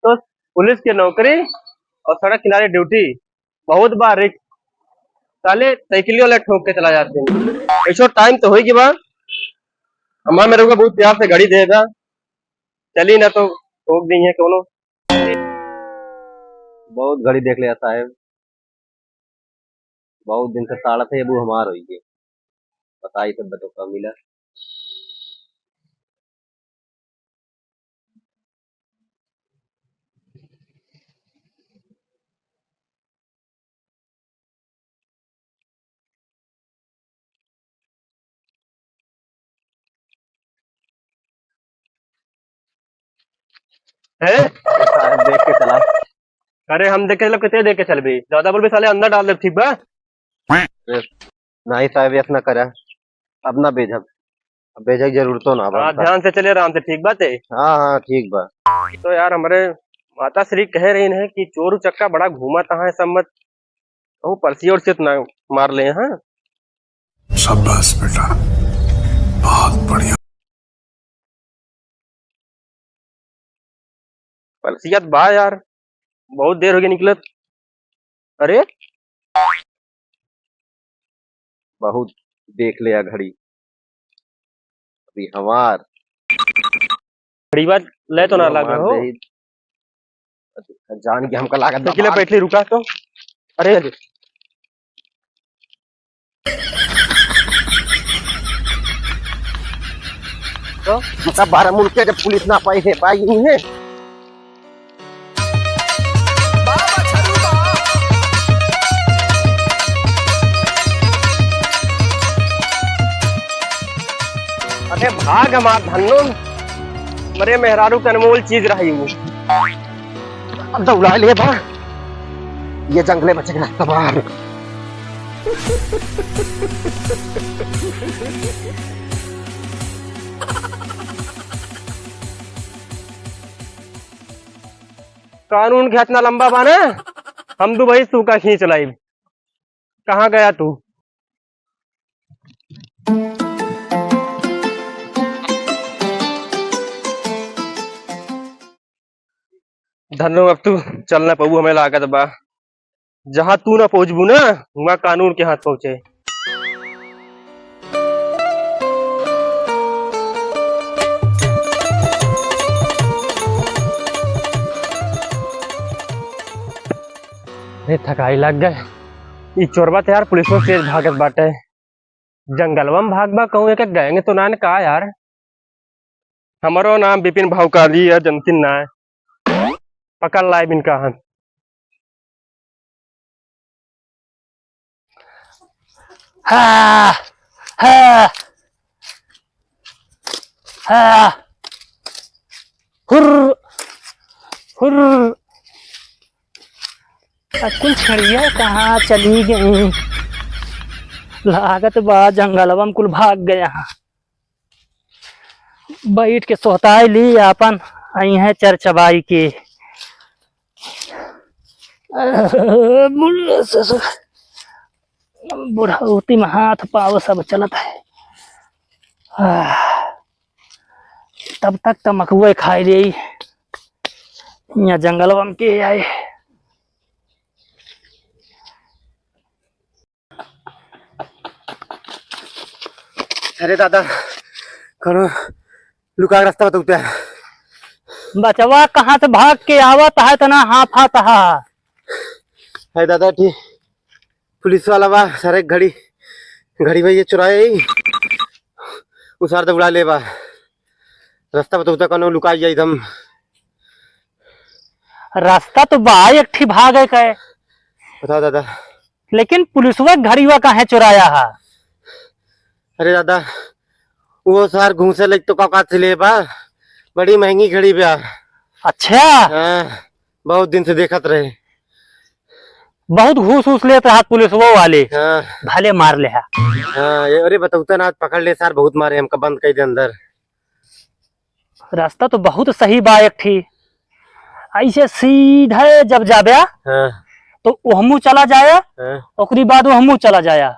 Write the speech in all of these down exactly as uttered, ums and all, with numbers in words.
तो पुलिस के नौकरी और सड़क किनारे ड्यूटी, बहुत बार रिस्क। साले साइकिलियो ले ठोक के चला जाते हैं। ऐसो टाइम तो होई कि बा, हमार मेरे को बहुत प्यार से घड़ी दे दा, चली ना तो ठोक दी है कोनो। बहुत घड़ी देख लिया साहेब, बहुत दिन से ताड़त है, अब वो हमार होई के। बताई तब बताओ का मिला। हैं? साहब देख के चला। अरे हम देख के चलब, कितने देख के चलबी? ज्यादा बोलबी साले अंदर डाल दे, ठीक बा? अरे, नहीं साहब, ऐसा ना करा, अब ना भेजब, अब भेजे की जरूरतो ना बा हाँ, हमका। ध्यान से चले, आराम से, ठीक बात है? हाँ, हाँ, ठीक बा। तो यार, हमारे माता श्री कह रही है कि चोर उचक्का बड़ा घूमत है, सब मत, वो परसिया उरसियत ना मार ले, हाँ? शाबाश बेटा, बहुत बढ़िया। परसियत बा यार, बहुत देर हो गई निकलत। अरे, बहुत देख ले या घड़ी, अभी हमार घड़ी बात ले तो ना हमार लगा हो। देही। जान के हमका लागत बा साइकिल पे मार। बैठ ले, रुका तो। अरे, अरे। तो? मतलब बारह मुल्क के जब पुलिस ना पाई है, पाई नहीं है। अरे भाग हमार धन्नो, मरे मेहरारू के अनमोल चीज रही वो। अब दौड़ा ले बा, ये जंगले बचे के रास्ता बाहर। कानून के इतना लंबा बा ना, हम दुबई से का खींच लाइब। कहाँ गया तू? धन्नो, अब तू चल ना पबू, हमें लागत बा। जहाँ तू ना पहुँचबू ना, वहाँ कानून के हाथ पहुँचे। अरे, थकाई लग गए। ई चोरबा तो यार पुलिसवा से तेज भागत बाटे। जंगलवा में भाग बा, कहूँ एक गैंग तो ना न का यार? हमरो नाम बिपिन भौकाली है, जनतिन ना है। पकड़ लाए बिन का हम। हा, हा, हा, हुर्र, हुर्र। अब कुल छड़िया कहाँ चली गई? लागत बा जंगलवा में कुल भाग गया। बैठ के सोहताई ली आपन, आई है चरचबाई के। बुढ़ौती में हाथ पाँव सब चलत है। आह, तब तक तमकुए खाई ले, यहाँ जंगलवा में के आए। अरे दादा, कौनो लुका के रास्ता बताओ तो। बचवा कहाँ से भाग के आवत है, तना हाफत है? अरे दादा, ठीक पुलिस वाला बा, सारे घड़ी, घड़ी भैया चुराए ही, उसार दौड़ा ले बा। रास्ता बताओ तो, कौनो लुका जाई हम। रास्ता तो बा, एक ठी भागे के। बताओ दादा। लेकिन पुलिसवा घड़ीवा काहे चुराया है? अरे दादा, वो सार घूसे लग तो का, का से ले बा, बड़ी महंगी घड़ी बा। अच्छा। हाँ, बहुत दिन से देखत रहे। बहुत घूस उस लेत रहत पुलिसवो वाले। हाँ। भले मार ले हा। हाँ, ये, अरे बतौता ना, आज पकड़ ले सार, बहुत मारे हमका, बंद कर दे अंदर। रास्ता तो बहुत सही बा एक ठी, ऐसे सीधे जब जाबे हाँ। तो ओहमू चला जाया, हाँ। ओकरी बाद ओहमू चला जाया,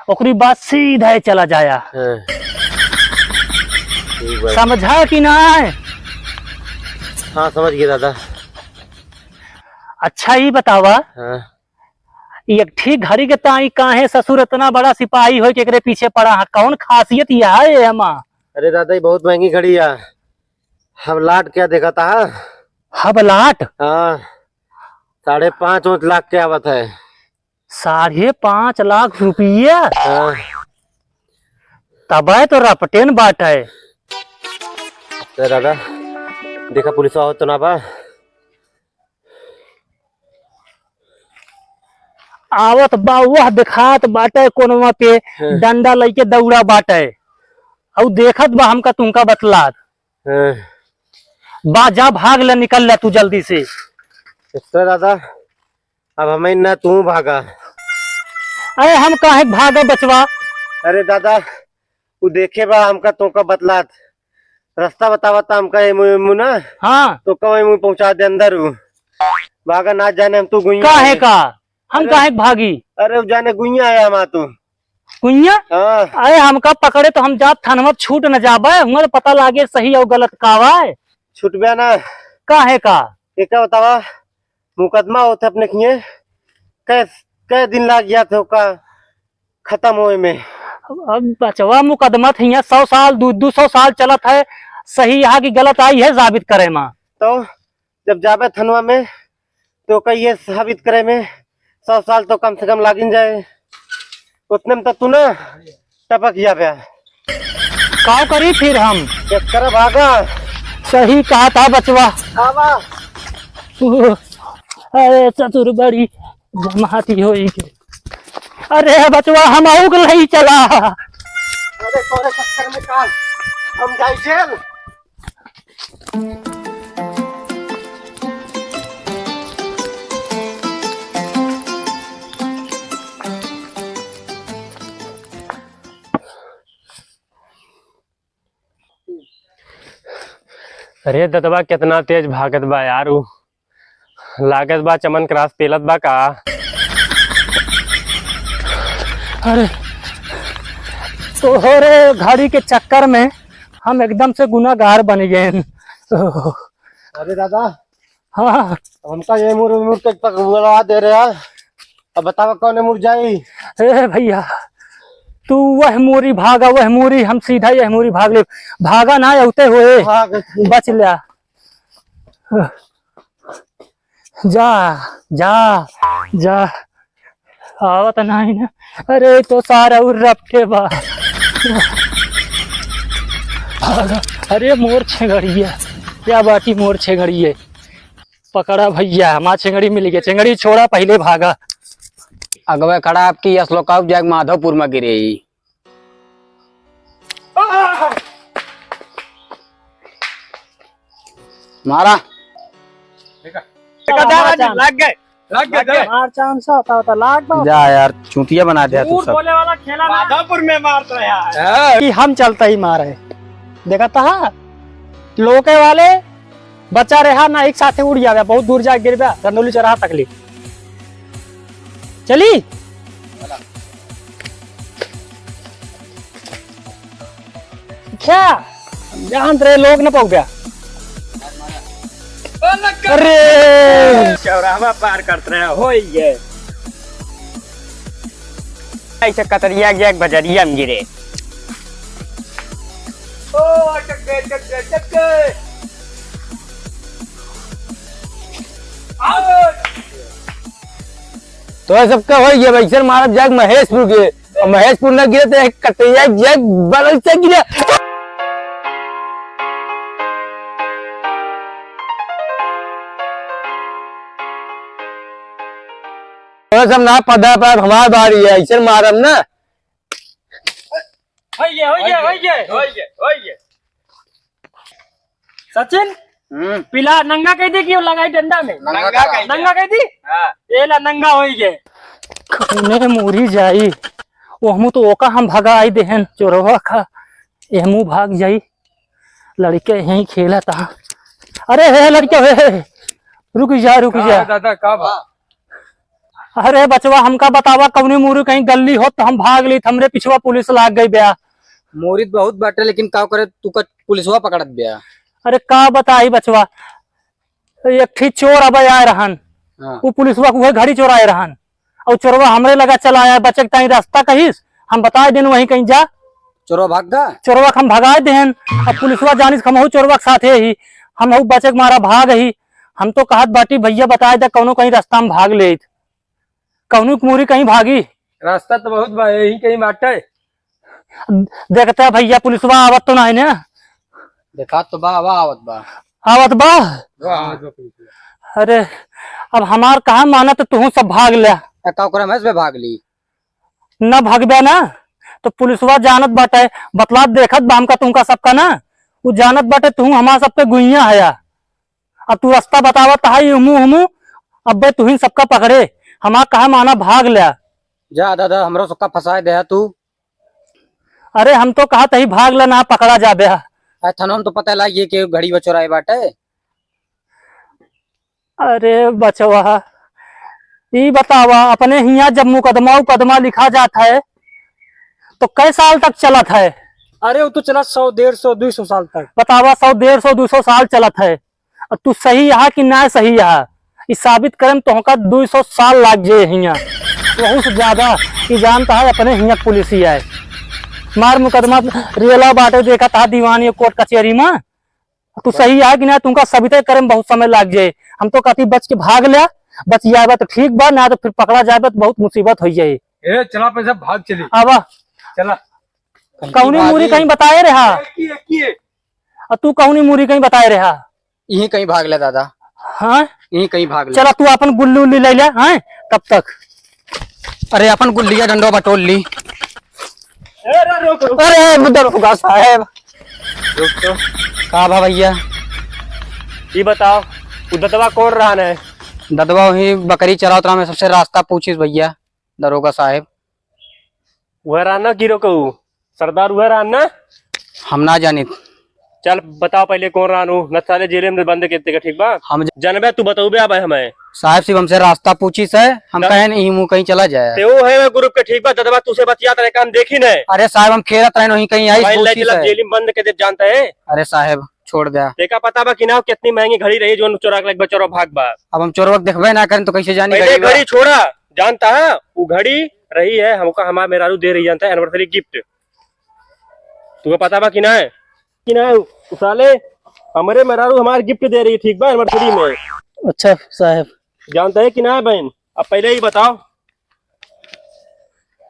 ओकरी बाद सीधे चला जाया। हाँ। समझा कि नाहीं? हाँ, समझ गए दादा। अच्छा, ई बतावा, हाँ। एक ठी घड़ी के ताई काहे ससुर इतना बड़ा सिपाही होइ के एकरे पीछे पड़ा है? कौन खासियत यह है एमा? अरे दादा, ई बहुत महंगी घड़ी है। हबलाट क्या देखा था? हबलाट? हाँ, साढ़े पाँच, पाँच लाख के आवत है। साढ़े पाँच लाख रुपया? हाँ। तबे तो रपटेन बाटे। अरे दादा, देखा पुलिस आवत तो ना बा? आवत बा, वह देखात बाटे कोनवा पे, हाँ। डंडा लइके दौड़ा बाटे। अउ देखत बा हमका तुमका बतलात। हाँ। बा, जा भाग ले, निकल ले तू जल्दी से। इतना दादा, अब हमें ना तू भागा। अरे हम काहे भागा बचवा? अरे दादा, उ देखे बा हमका तोका बतलात, रास्ता बतावत हमका ये मुँह, मुँह ना। हाँ। तोका वही मुँह पहुँचा दे अंदर उ। भागा ना जाने हम तू गुइया काहे है। का? हम अरे, काहे भागी? अरे उ जाने गुइया है हमार तू। गुइया? हाँ। अरे हमका पकड़े तो हम जात थानवा छूट न जाबे, हुआ तो पता लागे सही और गलत का बा। छूटबे ना। काहे का? ये क्या बतावा? मुकदमा होत है अपने किए, कै, कै दिन लाग गया था ओका खत्म होए में। अब बचवा मुकदमा था यहाँ सौ साल, दू, दू सौ साल चलत है, सही यहाँ की गलत आई है साबित करे मा। तो जब जाबे थनवा में तो कहिए साबित करे में सौ साल तो कम से कम लागिन जाए, उतने में तो तू ना टपक जाबे। का करी फिर हम? चक्कर भागा। सही कहा था बचवा। आवा। अरे ससुर बड़ी जमाती होई के। अरे बचवा हम आउक लई चला। अरे तोरे चक्कर में का हम जाई जेल? अरे दतवा कितना तेज भागत बा यार, उ लागत बा चमन क्रास पेलत बा का? अरे तोहरे घड़ी के चक्कर में हम एकदम से गुनाहगार बन गए। अरे दादा, हाँ। हमका ये मुर, मुर के पकड़वा दे रहे हैं। अब बतावा कौन मुर जाई? ए भैया, तू वह मोरी भागा, वह मोरी, हम सीधा यह मोरी भाग ले। भागा ना, अउते हुए। भाग। बच ल्या। जा, जा, जा। आवत नाही ना। अरे, तो सारा उ रपटे बा। अरे, मोर छेंगड़िया। क्या बाटी मोर छेंगड़िए? पकड़ा भैया, हमार छेंगड़ी मिल गया। छेंगड़ी छोड़ा, पहिले भागा। अगवे खड़ा आपकी यस लोकाउप जाके माधोपुर में गिरे ही। मारा। देखा, देखा, दादा जी, लग गए, लग गए, लग गए। मार चांस होता, होता, लाग बा। जा यार, चूतिया बना दिया तू झूठ सब। बोले वाला खेला ना। माधोपुर में मारता है यार। हाँ। कि हम चलता ही मारे। देखा था, लोके वाले बचा रहा ना, एक साथे उड़ जावे, बहुत दूर जाके गिरबे, रंदौली चौराहा तक ले। चली? क्या? जानत रहे लोग न पहुंचा। अरे! चौराहा पार करत रहे, हो ही गए। ऐसे कतरिया गया, एक बजरिया में गिरे। ओ, अटक गए, अटक गए, अटक गए। आओ। तो ये सबका हो गया, वैसे मारब जाके महेशपुर के, और महेशपुर न गिरे तो एक कटैया जाके बगल से गिरे। तो सब ना पदा पर हमार बारी है, ऐसे मारब ना। होइए, होइए, होइए, होइए, होइए। सचिन, हम्म। पिला नंगा कह दे कि वो लगाई डंडा में। नंगा कह दे। नंगा कह दी? हाँ। ये ला नंगा होई गए। कौने मुरी जाई? वो हमू तो ओका हम भगाई देहन चोरवा का। एहमू भाग जाई। लड़के यहीं खेला था। अरे हे लड़के, हे, हे, रुक जा, रुक का जा। है दादा, का बा? अरे बचवा, हमका बतावा, कौनी मुरी कहीं गल्ली होत तो हम भाग लीत, हमरे पिछवा पुलिस लाग गई बया। मूरी त बहुत बाटे, लेकिन का करे, तू का पुलिसवा पकड़त बिया। अरे का बताई बचवा, एक ठी चोर अबे आए रहन, हाँ। उ पुलिसवा के उहे घड़ी चोराए रहन, और चोरवा हमरे लगा चला आया, बचे के ताई रास्ता कहिस, हम बताए देन वहीं कहीं जा। चोरवा भाग गा? चोरवा के हम भगाए देहन। अब पुलिसवा जानिस हमहू चोरवा के साथे ही, हमहू बचे के मारा भाग ही। हम तो कहत बाटी भैया बताए दे कौनो कहीं रास्ता में भाग लेइत, कौनो के मूरी कहीं भागी। रास्ता तो बहुत बा, यहीं कहीं बाटे। देखते हैं भैया पुलिसवा आवत तो नहीं ना? देखा तो बा, बा आवत बा। आवत बा? बा आवत बा पुलिसवा। अरे अब हमार कहा माना तो तू सब भाग ले। ए, का ओकरा में से भाग ली? ना भगबे ना, तो पुलिसवा जानत बाटे, बतला देखत बा हमका तुमका सबका ना, उ जानत बाटे तू हमार सबके गुइया हया। अब तू रास्ता बतावत है, हमू, हमू, अब्बे तुहिन सबका पकड़े, हमार कहा माना भाग ल्या। जा दादा, हमरो सबका फंसाए दे तू। अरे हम तो कहत ही भाग ल्या, ना पकड़ा जाबे। आ थाना में तो पता लाग गए कि घड़ी वो चोराए बाटे। अरे बचवा, ई बतावा, अपने हियाँ जब मुकदमा उकदमा लिखा जात है, तो कै साल तक चलत है? अरे, वो तो चला सौ, डेढ़ सौ, दुई सौ साल तक। बतावा, सौ, डेढ़ सौ, दुई सौ साल चलत है, और तू सही यहाँ कि ना सही यहाँ, ई साबित करे में तोहका दुई सौ साल लाग जाए हियाँ, वहू से ज्यादा। ई जानता है, अपने हियाँ पुलिस ही आए, मार मुकदमा रेला बाटे, देखा था दीवानी कोर्ट कचहरी में। तू सही है कि ना, तुमका सबिते करे में बहुत समय लाग जाए। हम तो कहती बच के भाग ल्या, बच जाबे तो ठीक बा, ना तो फिर पकड़ा जाबे तो बहुत मुसीबत हो जाए। ए, चला पैसा भाग चली। आवा। चला। कौनी मूरी कहीं बताए रहा? एक ही, एक ही है। आ तू कौनी मूरी कहीं बताए रहा? यहीं कहीं भाग ले दादा। हाँ? यहीं कहीं भाग ले। चला तू अपन गुल्ली उल्ली ले ले, हाँ? तब तक। अरे अपन गुल्लिया डंडो बटोर ली। ए, रे, रुक, रुक। अरे दरोगा साहब। रुक तो। का भा भैया? ई बताओ, उ ददवा कौन रहन है? ददवा वही बकरी चरावत रहा, मैं सबसे रास्ता पूछिस भैया, दरोगा साहब। वह रहन ना गिरो कहू, सरदार वह रहन ना? हम ना जानित। चल बताओ पहले कौन रहन हो, न साले जेले में बंद करते का, ठीक बा? हम ज- जनबे तू बतौबे अब हमें। साहब सिर्फ हमसे रास्ता पूछिस है, हम चल। कहे नहीं मुँह कहीं चला जाए। ते वो है ग्रुप के, ठीक बा, ददवा तुसे बतियात रहे, काम देखी नहीं। अरे साहब हम खेलत रहे, वहीं कहीं आई भाई, ले पूछिस चला है। जेल में बंद कर दे, जानता है? अरे साहब छोड़ दे। देखा पता बा कि ना कितनी महंगी घड़ी रही, जो चोरा के लग बा, चोरा भाग बा। अब हम चोरवा के देखबे ना करें तो कैसे जानी पहले घड़ी बा? घड़ी छोड़ा, जानता है? वो घड़ी रही है हमका, हमार मेहरारू दे रही, जानता है, एनिवर्सरी गिफ्ट। तुमको पता बा कि ना है? कि ना है? उ साले हमरे मेहरारू हमार गिफ्ट दे रही, ठीक बा, एनिवर्सरी में। अच्छा साहब। जानता है कि ना है बहन? अब पहले ही बताओ,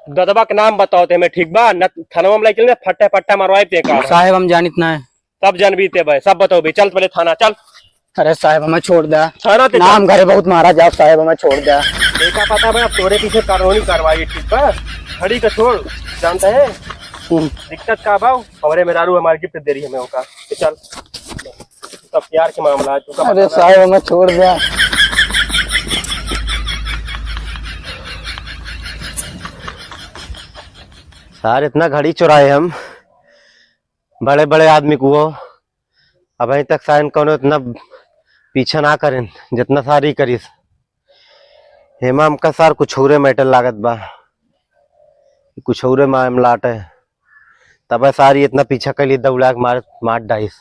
ददवा के नाम बताओ ते हमें, ठीक बा? न थानवा में लेके ना फट्टा फट्टा मरवाए ते का। साहब हम जानित ना है। सब जानबी ते भाई, सब बतौबी। चल पहले थाना चल। अरे साहब हमें छोड़ दे। थाना ते नाम चल। घरे बहुत मारा जाओ साहब, हमें छोड़ दे। देखा पता भाई, अब तोरे पीछे कानूनी कार्रवाई, ठीक बा? घड़ी का छोड़, जानता है? हम्म। दिक्कत का बा? हमरे मेहरारू हमारे गिफ्ट दे रही है, हमें ओका। तो चल, सब प्यार के मामला है, तू का अरे पता साहब हमें छोड़ दे। सार इतना घड़ी चुराए हम, बड़े बड़े आदमी को, अबहीं तक साइन कौनो इतना पीछा ना करेन जितना सारी करीस। हेमा हमका सार कुछ औरे मैटर लागत बा, कुछ औरे मामला आटे, तब सारी इतना पीछा कैली दौड़ा के मार मार डाइस।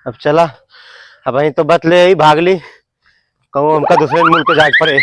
अब चला, अबहीं तो बच ले ही भाग ली, कहूँ हमका दूसरे मुल्क जाके पड़े।